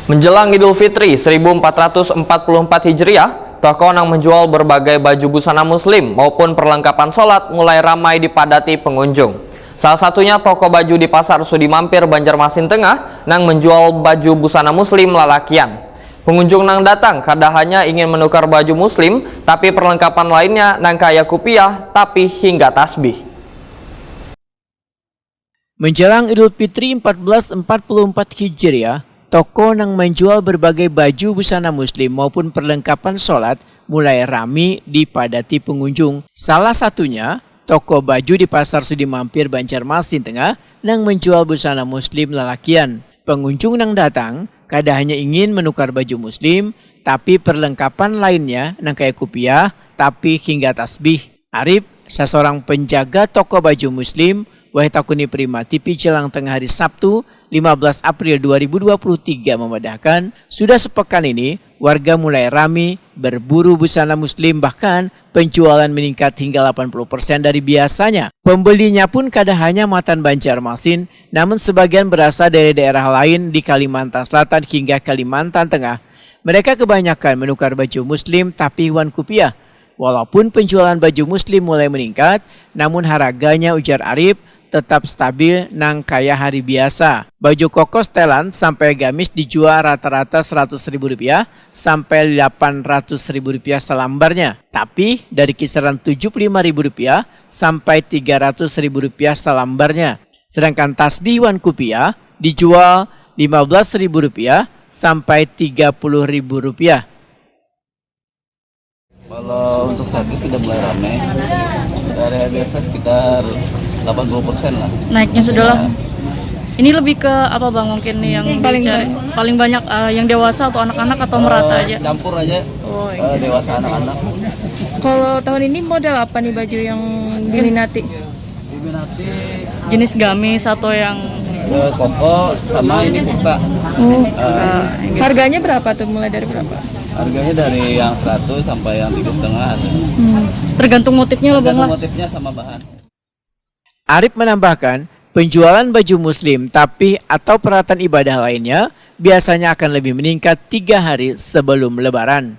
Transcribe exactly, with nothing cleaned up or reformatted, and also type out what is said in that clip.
Menjelang Idul Fitri seribu empat ratus empat puluh empat Hijriah, toko nang menjual berbagai baju busana muslim maupun perlengkapan sholat mulai ramai dipadati pengunjung. Salah satunya toko baju di Pasar Sudi Mampir, Banjarmasin Tengah, nang menjual baju busana muslim lalakian. Pengunjung nang datang kada hanya ingin menukar baju muslim, tapi perlengkapan lainnya nang kaya kupiah, tapi hingga tasbih. Menjelang Idul Fitri empat belas empat puluh empat Hijriah, toko nang menjual berbagai baju busana muslim maupun perlengkapan sholat mulai rami dipadati pengunjung. Salah satunya, toko baju di Pasar Sudi Mampir, Banjarmasin Tengah, nang menjual busana muslim lalakian. Pengunjung nang datang kada hanya ingin menukar baju muslim, tapi perlengkapan lainnya nang kaya kupiah, tapi hingga tasbih. Arif, sasorang penjaga toko baju muslim, wahai takuni Prima T V Jelang Tengah hari Sabtu, lima belas April dua ribu dua puluh tiga, memadahkan, sudah sepekan ini, warga mulai rami berburu busana muslim, bahkan penjualan meningkat hingga delapan puluh persen dari biasanya. Pembelinya pun kada hanya matan Banjarmasin, namun sebagian berasal dari daerah lain di Kalimantan Selatan hingga Kalimantan Tengah. Mereka kebanyakan menukar baju muslim, tapi wan kupiah. Walaupun penjualan baju muslim mulai meningkat, namun harganya, ujar Arif, tetap stabil nang kaya hari biasa. Baju koko setelan sampai gamis dijual rata-rata seratus ribu rupiah sampai delapan ratus ribu rupiah salambarnya. Tapi dari kisaran tujuh puluh lima ribu rupiah sampai tiga ratus ribu rupiah salambarnya. Sedangkan tasbih wan kupiah dijual lima belas ribu rupiah sampai tiga puluh ribu rupiah. Kalau untuk saat ini sudah mulai rame, dari hari biasa sekitar delapan puluh persen lah. Naiknya sudah lah. Ya. Ini lebih ke apa, Bang? Mungkin nih yang paling dicari, banyak. Paling banyak, eh, yang dewasa atau anak-anak atau merata aja? Eh, campur aja. Oh, eh, iya. Dewasa, anak-anak. Kalau tahun ini model apa nih baju yang diminati? Diminati jenis gamis atau yang, eh, koko sama ini kurta. Oh. Eh, harganya berapa tuh? Mulai dari berapa? Harganya dari yang seratus sampai yang tiga setengah ada. Hmm. Tergantung motifnya loh, Bang, lah. Tergantung motifnya sama bahan. Arif menambahkan, penjualan baju muslim, tapih, atau peralatan ibadah lainnya biasanya akan lebih meningkat tiga hari sebelum Lebaran.